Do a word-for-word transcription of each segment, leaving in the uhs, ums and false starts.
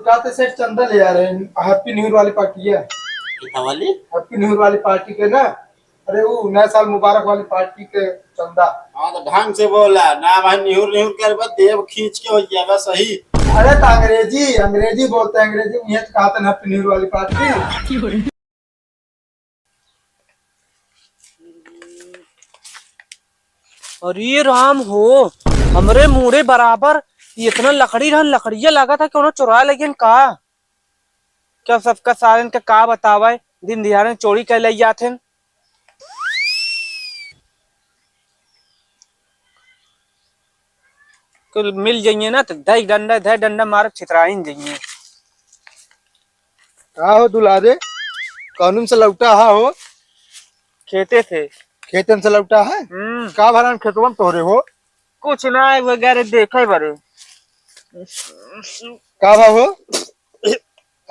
कहते सेठ चंदा ले आ रहे हैं, हैप्पी न्यू ईयर वाली पार्टी है। कितना वाली? हैप्पी न्यू ईयर वाली पार्टी के ना। अरे वो नया साल मुबारक वाली पार्टी के चंदा। हाँ तो ढंग से बोला ना भाई, निहुर निहुर कर बस देव खींच के हो जाएगा सही। अरे तो अंग्रेजी, अंग्रेजी बोलते हैं, अंग्रेजी में ये तो कहते हैं हैप्पी न्यू ईयर वाली पार्टी। अरे राम हो, हमरे मूड़े बराबर इतना लकड़ी रहन, लकड़िया लगा था कि उन्हें चुरा ले गए का? क्या सबका सारन के का बतावे, दिन दिहाड़े चोरी कर ले जात हैं। कुल मिल जाइए ना तो धई डंडा, धई डंडा मारत छितराइन जाइए। का हो दुलारे, कौन से लौटा हा हो? खेते थे। खेतन से लौटा है? हम्म। का भरन खेतवन तोरे हो? कुछ ना, वगैरह देखे बरे। का भा हो?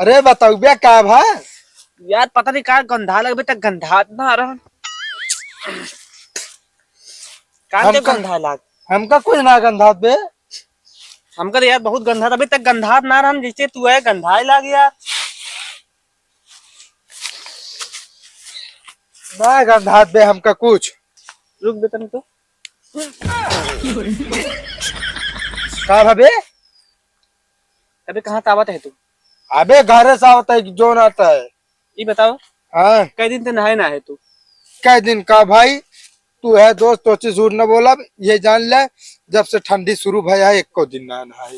अरे बताऊ बे का भा? यार पता नहीं का गंधा लगबे तक गंधात ना रहा। का हम के का, गंधा लाग? हमका कुछ ना गंधात बे। हमका तो यार बहुत गंधात, अभी तक गंधात ना रहन, जैसे तू है गंधाए लाग यार। ना गंधात बे हमका कुछ। रुक बे तनी तो। का भा बे? अबे कहाँ से आवत है तू? अबे घरे से आवत है, जो ना आता है। ई बताओ। हाँ। कई दिन से नहाए ना है तू? कई दिन का भाई, तू है दोस्त, तो से झूठ न बोलब, ये जान ले, जब से ठंडी शुरू भया है, एको दिन ना नहाए।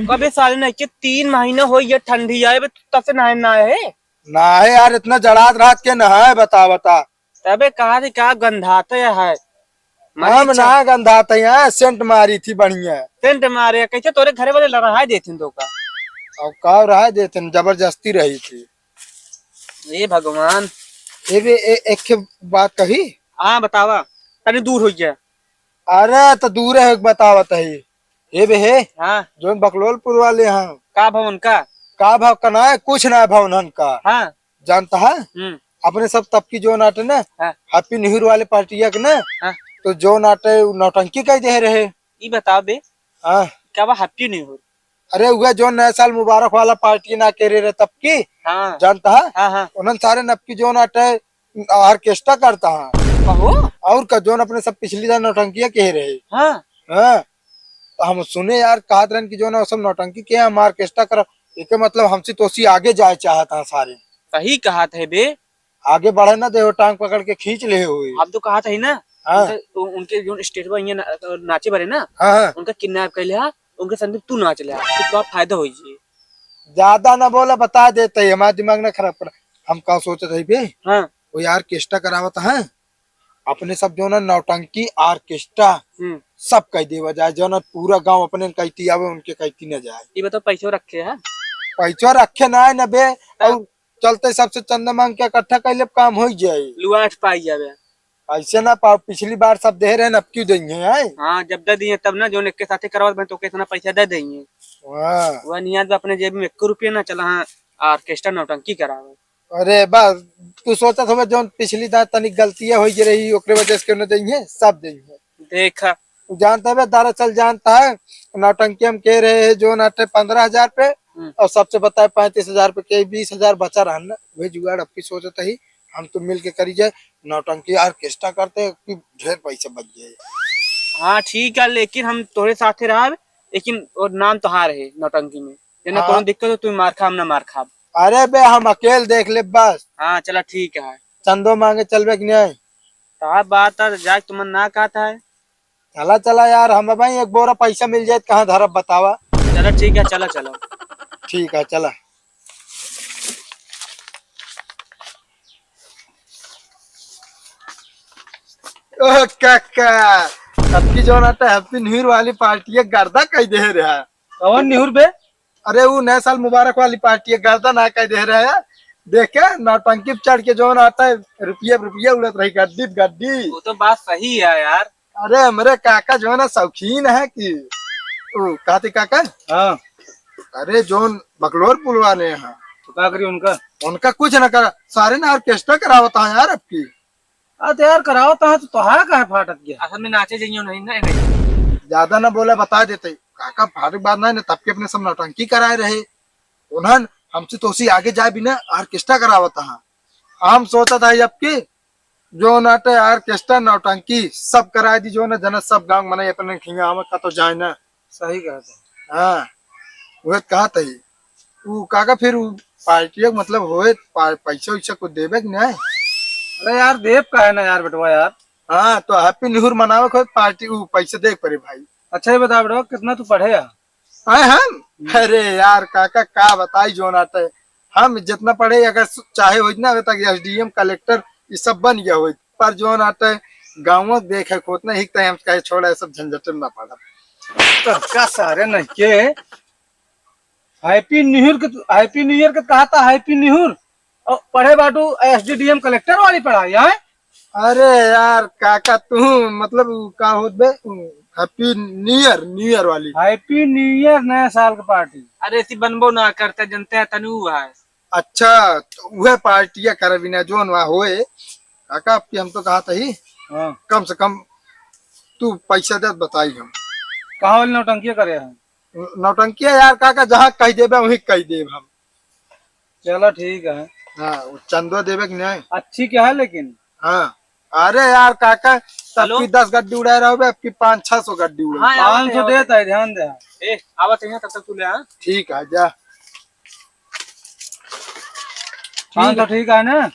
कबे साले नहीं के तीन महीना हो ये ठंडी आए बे, तब से नहाए ना है? ना है यार, इतना जड़ात रात के नहाए, बता बता। तबे कहा थी का गंधाते है? मरी हम चा- ना गंधाते हैं, सेंट मारी थी बढ़िया। सेंट मारे, कैसे तोरे घरे वाले लड़ाई देथिन तो का? और का रहा देथिन, जबरदस्ती रही थी। ए भगवान। ए बे, ए, एक ठे बात कही? हाँ, बतावा। तनी दूर हो गया। अरे, तो दूर है, एक बतावत है। ए बे, हे, हाँ। जोन बकलोलपुर वाले हैं। का भवन का? का भाव का ना है, कुछ ना है भवन का। हाँ। जानता है? हम्म। अपने सब तब की जोन आटे ना, हाँ। हैप्पी न्यू ईयर वाले पार्टिया के ना, हाँ। तो जोन आटे उ नौटंकी कह दे रहे। ई बताओ बे, हाँ। का बा हैप्पी न्यू ईयर? अरे, उहे जौन नया साल मुबारक वाला पार्टी ना करे रहे तब की, हाँ। जानता है? हाँ, हाँ। उन्हन सारे नब की जौन आटे ऑर्केस्ट्रा करता है। कहो? और का, जौन अपने सब पिछली दान नौटंकिया कहे रहे। हाँ। हाँ। तो हम सुने यार, कहत रहन कि जौन सब नौटंकी के हम ऑर्केस्ट्रा करब, एके मतलब हमसे तोसी आगे जाए चाहत हैं सारे। सही कहत है बे। आगे बढ़े ना दे हो, टांग पकड़ के खींच ले हुई। हम तो कहत है ना, हाँ। उनके, उ-, उनके जो स्टेज पर इहाँ ना-, नाचे बरे ना, हाँ, हाँ। उनका किडनैप कर लिया, उनके संग तू नाच लिया, तो का फायदा हो जी। ज्यादा ना बोला, बता देते ही, हमारा दिमाग ना खराब करा। हम का सोचत है बे? हाँ। वो यार ऑर्केस्ट्रा करावत है, अपने सब जो ना नौटंकी ऑर्केस्ट्रा, हम्म। सब कह देवा जाए, जो ना पूरा गांव अपने कहती आवे, उनके कहती ना जाए। ये बताओ, पैसो रखे है? पैसो रखे ना है ना बे, हाँ। और चलते सबसे चंदा मांग के इकट्ठा कर लेब, काम हो जाए। लुआठ पाई जावे। ऐसे ना पाओ, पिछली बार सब दे रहे हैं, अब क्यों देंगे, हैं? हाँ, जब दे दिए तब ना, जो एक के साथे करवात बने तो के इतना पैसा दे देंगे। हाँ। वह नियाज अपने जेब में एक रुपया ना चला, हाँ, ऑर्केस्ट्रा नौटंकी करावे। अरे बस, तू सोचत होबे जौन पिछली दांत तनिक गलतियां हो गई रही, ओकरे वजह से क्यों ना देंगे, सब देंगे। देखा। तू जानता है बे, दरअसल जानता है, नौटंकी हम कह रहे हैं जो नाटे पन्द्रह हजार पे, हम्म। और सबसे बताए पैंतीस हजार पे के बीस हजार बचा रहन ना, वही जुगाड़ अब की सोचत ही, हम तो मिल के करी जाए, नौटंकी ऑर्केस्ट्रा करते हैं कि ढेर पैसे बच जाए। हाँ ठीक है, लेकिन हम तोरे साथे रहब, लेकिन और नाम तोहार है नौटंकी में, जेना हाँ। कोनो दिक्कत हो, तू मार खा, हम ना मार खाब। अरे बे, हम अकेल देख ले बस। हाँ चला ठीक है। चंदो मांगे चलबे कि नहीं? का बात है, जाए तुमन ना कहता है। चला, चला यार, हम भाई एक बोरा पैसा मिल जाए, कहाँ धरब बतावा? चला ठीक है, चला, चला। ठीक है, चला। ओ काका, अब की जो ना तो हैप्पी न्यू ईयर वाली पार्टी है, गर्दा कह दे रहा। कौन निहुर बे? अरे, वो नया साल मुबारक वाली पार्टी है, गर्दा ना कह दे रहा है। देखे, नौटंकी पे चढ़ के जो ना आता है, रुपये, रुपये उड़त रही, गड्डी पे गड्डी। वो तो बात सही है यार। अरे, हमरे काका जो है ना, शौकीन है कि, ओ, कहते काका? हाँ। अरे, जोन बकलोलपुर वाले हैं। तो का करी उनका? उनका कुछ ना करा, सारे ना ऑर्केस्ट्रा करावता है यार अब की। आ, तो यार, करावता है तो तोहार काहे फाटत गया? असल में नाचे जाइयो नहीं ना, नहीं। ज्यादा ना बोला, बता देते। काका, फाटक बात नहीं ना, तब के अपने सब नौटंकी कराए रहे। उन्हन हमसे तोसी आगे जाए बिना orchestra करावत हा। हम सोचत हा अब की जौन आटे orchestra नौटंकी सब कराए दी, जौन जना सब गाँव मनाई अपने खिंगा हम का तो जाए ना। सही कहत है। हाँ, उहे त कहत ही। उ काका फिर उ पार्टिया के मतलब होए पा-, पैसा वैसा कुछ देबे कि नहीं? अरे यार, देब काहे ना यार बेटवा यार। हाँ, तो Happy New Year मनावे के होए पार्टी, उ पैसा दे के पड़ी भाई। अच्छा, ये बता बेटवा, कितना तू पढ़े है? आए हम? हम्म। अरे यार काका, का बताई जौन आटे, हम जितना पढ़े, अगर सु-, चाहे होइत ना, अगर तक S D M, collector, ये सब बन गया होइत, पर जौन आटे गाँव देखे के होत ना, हिक तय हम कहे छोड़ा, ये सब झंझट में ना पड़ब। तो का सारे नहीं के Happy New Year के, Happy New Year के कहा था, Happy New Year। और पढ़े बाटू S D D M collector वाली पढ़ाई है? अरे यार काका, तू मतलब उ का होत बे, उ Happy New Year, New Year वाली। Happy New Year, नया साल के पार्टी। अरे, ऐसी बनबो ना करते, जनते हैं तनु है। अच्छा, तो वह पार्टिया करबी ना, जोन वहाँ होए। काका, आपकी हम तो कहा था ही, हाँ। कम से कम तू पैसा दे, बताई हम। कहाँ वाली नौटंकिया करे हैं? नौटंकिया यार काका, जहाँ कह देबे, वहीं कह देब हम। चलो ठीक है। हाँ, वो चंदो देबे कि नहीं? अच्छी क्या है लेकिन? हाँ। अरे यार काका, तब हेलो? की दस गड्डी उड़ाए रहोगे, अब की पाँच छह सौ गड्डी उड़ाए। हाँ, पाँच सौ आवत है, देता है, ध्यान दे। ए, आवत है, तब तक तू ले आ। ठीक है, जा। पाँच सौ ठीक है ना?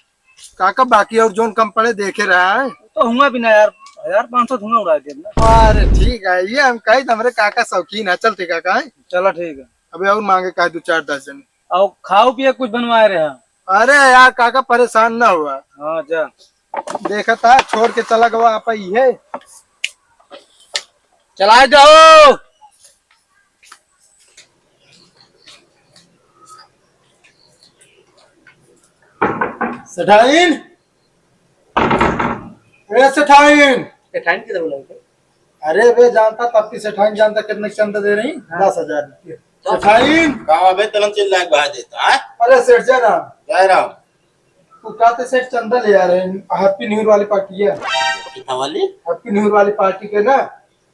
काका, बाकी और जोन कम पड़े देखे रहा है। तो हुआ भी ना यार, हजार पाँच सौ धुआं उड़ा दिया ना। अरे ठीक है, ये हम कही तो हमरे काका शौकीन है। चल ठीक है, काका है। चलो ठीक है। अबे और मांगे का दो चार दस जन। और खाओ पिए कुछ बनवाए रहे हैं। अरे यार काका, परेशान ना हुआ। हाँ, जा। देखा था, छोड़ के चला गवा आप ही है। चलाए जाओ। सेठाइन, ए सेठाइन। सेठाइन किधर बोला उसे? अरे बे, जानता तब की सेठाइन जानता कितने चंदा दे रही? हाँ। दस हजार रुपये। तो सेठाइन। का बे, तलन चिल्ला के बाहर देता है? अरे सेठ जय राम। जय राम। तू का तो सेठ चंदा ले आ रहे हैं, Happy New Year वाली पार्टी है। कितना वाली? Happy New Year वाली पार्टी के ना।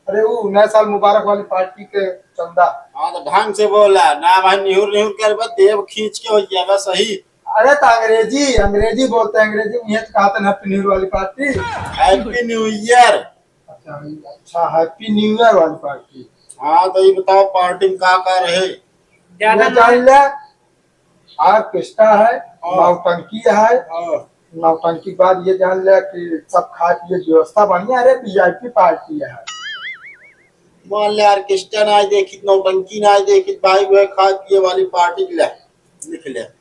अरे, वो नया साल मुबारक वाली पार्टी के चंदा। हाँ, तो ढंग से बोला ना भाई, निहुर निहुर कर बस देव खींच के हो गया बस सही। अरे, तो अंग्रेजी, अंग्रेजी बोलते हैं, अंग्रेजी में ये तो कहा था Happy New Year वाली पार्टी। Happy New Year। अच्छा, अच्छा, Happy New Year वाली पार्टी। हाँ, तो ये बताओ पार्टी में का का रहे? ज्यादा ये ना जान ले, orchestra है, हाँ। नौटंकी है। हाँ। नौटंकी के बाद ये जान ले कि सब खाए पिए की व्यवस्था बढ़िया। अरे, V I P पार्टी है। मान ले, orchestra ना देखी, नौटंकी ना देखी, भाई, वह खाए पिए वाली पार्टी ले, लिख ले।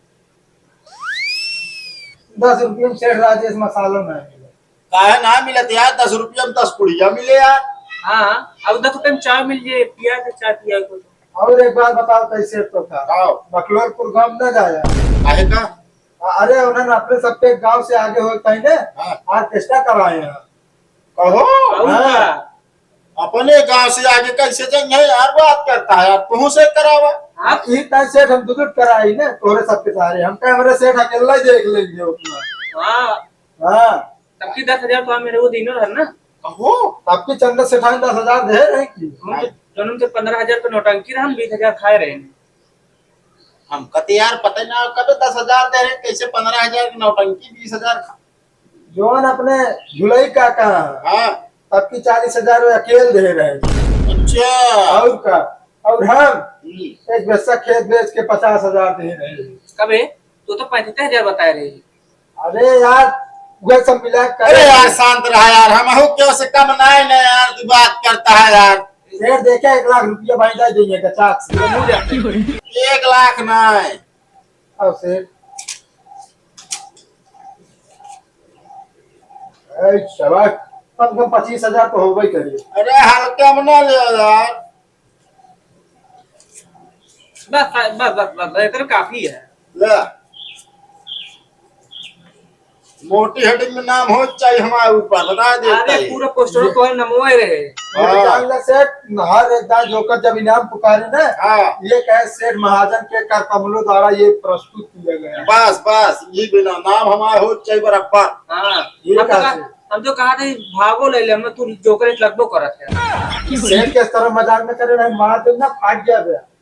दस रुपये में सेठ राजेश मसाला ना मिले। काहे ना मिलत यार, दस रुपया में दस पुड़िया मिले यार। हाँ, अब दस रुपये में चाय मिल जाए, पिया के चाय पिया को। और एक बात बताओ, कैसे तो था? आओ। बकलोलपुर गांव ना जाया। काहे का? अरे, उन्होंने अपने सबके गांव से आगे होता ही ना, हाँ। Orchestra कराए हैं। कहो। और हाँ। का? अपने गांव से आगे कैसे जाएंगे यार, बात करता है यार, तू से करावा। आप ई तय सेठ हम दुदुट कराई ना, तोरे सबके सारे, हम कहे, "हमारे सेठ अकेला ही देख लेंगे उतना।" हाँ। हाँ। तब की दस हजार तो मेरे वो दिनों है ना। कहो। तब की चंदा सेठाइन दस हजार दे रहे की? हम तो जन्म से पन्द्रह हजार तो नौटंकी रहन, बीस हजार खाए रहे। हम कते यार पता ना कब दस हजार दे रहे, कैसे पन्द्रह हजार की नौटंकी, बीस हजार खा-, जौन अपने जुलाई का कहा, हाँ। तब की चालीस हजार वो अकेल दे रहे। अच्छा। और का? और हम हम्म। एक बिस्सा खेत बेच के पचास हजार दे रहे। कबे? तू तो पैंतीस हजार बताए रहे। अरे यार, वह सब मिला कर अरे यार, शांत रहा यार, हम हो क्यों से कम नहीं ना यार, तू बात करता है यार। शेर देखे, एक लाख रुपया भाई दे देंगे, पचास। एक लाख नहीं। अब से, ए, शाबाश, कम से कम पच्चीस हजार तो होबे करी। अरे, हल्का में ना ले यार। बस, बस, बस, बस, बस, इतना काफी है। ले। मोटी heading में नाम हो चाहे हमारे ऊपर, बता देता अरे, है। पूरा poster तो है, नमोए रहे। हाँ। जान ले सेठ, हर एक दान जोकर जब इनाम पुकारे ना, हाँ। ये कहे सेठ महाजन के कर कमलों द्वारा ये प्रस्तुत किया गया है। बस, बस, ये बिना नाम हमारा हो चाहे बराबर। हाँ। ये हम तो कहा कहा, से? हम तो कहा था, भागो ले ले, हम तू जोकर एक लगबो करत है। सेठ के तरह मजाक न करे, नहीं मार दे ना, फाट गया बे।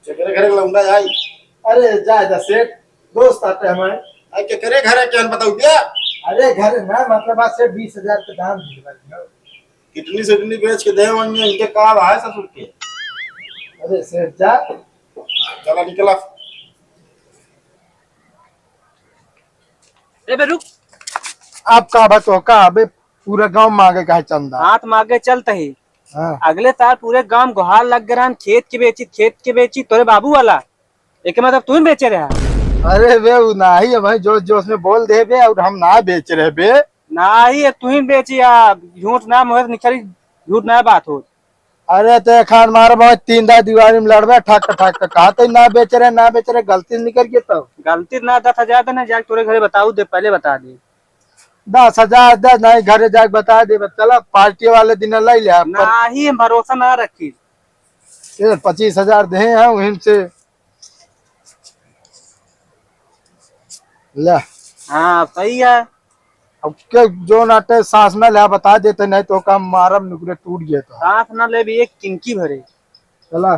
केकरे घरे लौंडा जाई? अरे, जाए दा सेठ, दोस्त आटे हमारे। अरे, केकरे घरे के बताऊ क्या? अरे, घरे ना, मतलब, आज सेठ बीस हजार के दाम दिए भाई। किडनी सिडनी बेच के दे होंगे, इनके काम है ससुर के। अरे, सेठ, जा। चला, निकला। ए बे, रुक। आप का बा तो का बे, पूरा गांव मांगे का है चंदा? हाथ मांगे चलत ही। हाँ। अगले साल पूरे गांव गुहार लग गए रहन, खेत के बेची, खेत के बेची, तोरे बाबू वाला। एके मतलब तू ही बेचे रहा? अरे बे, उ नाही, हम जोश जोश में बोल दे बे, और हम ना बेच रहे बे। नाही, ये तू ही बेची या झूठ ना मुहर निकली, झूठ ना बात हो। अरे ते खान मार भाई, तीन दाई दीवारी में लड़बे, ठक ठक, कहा ते ना बेच रहे, ना बेच रहे, गलती से निकल गया तब। गलती ना, दस हजार देना, जाके तोरे घरे बताऊ दे, पहले बता दे। दस हजार दे, नहीं घरे जाके बता दे, बस चला पार्टी वाले दिन लाई ले आप। नाही, हम भरोसा ना रखी। ये पच्चीस हजार दे हैं वहीं से। ले। हाँ, सही है। अब के जो नाटे सांस ना ले बता देते, नहीं तो काम मारब नुकरे टूट गया तो। सांस ना ले भी एक किनकी भरे। चला।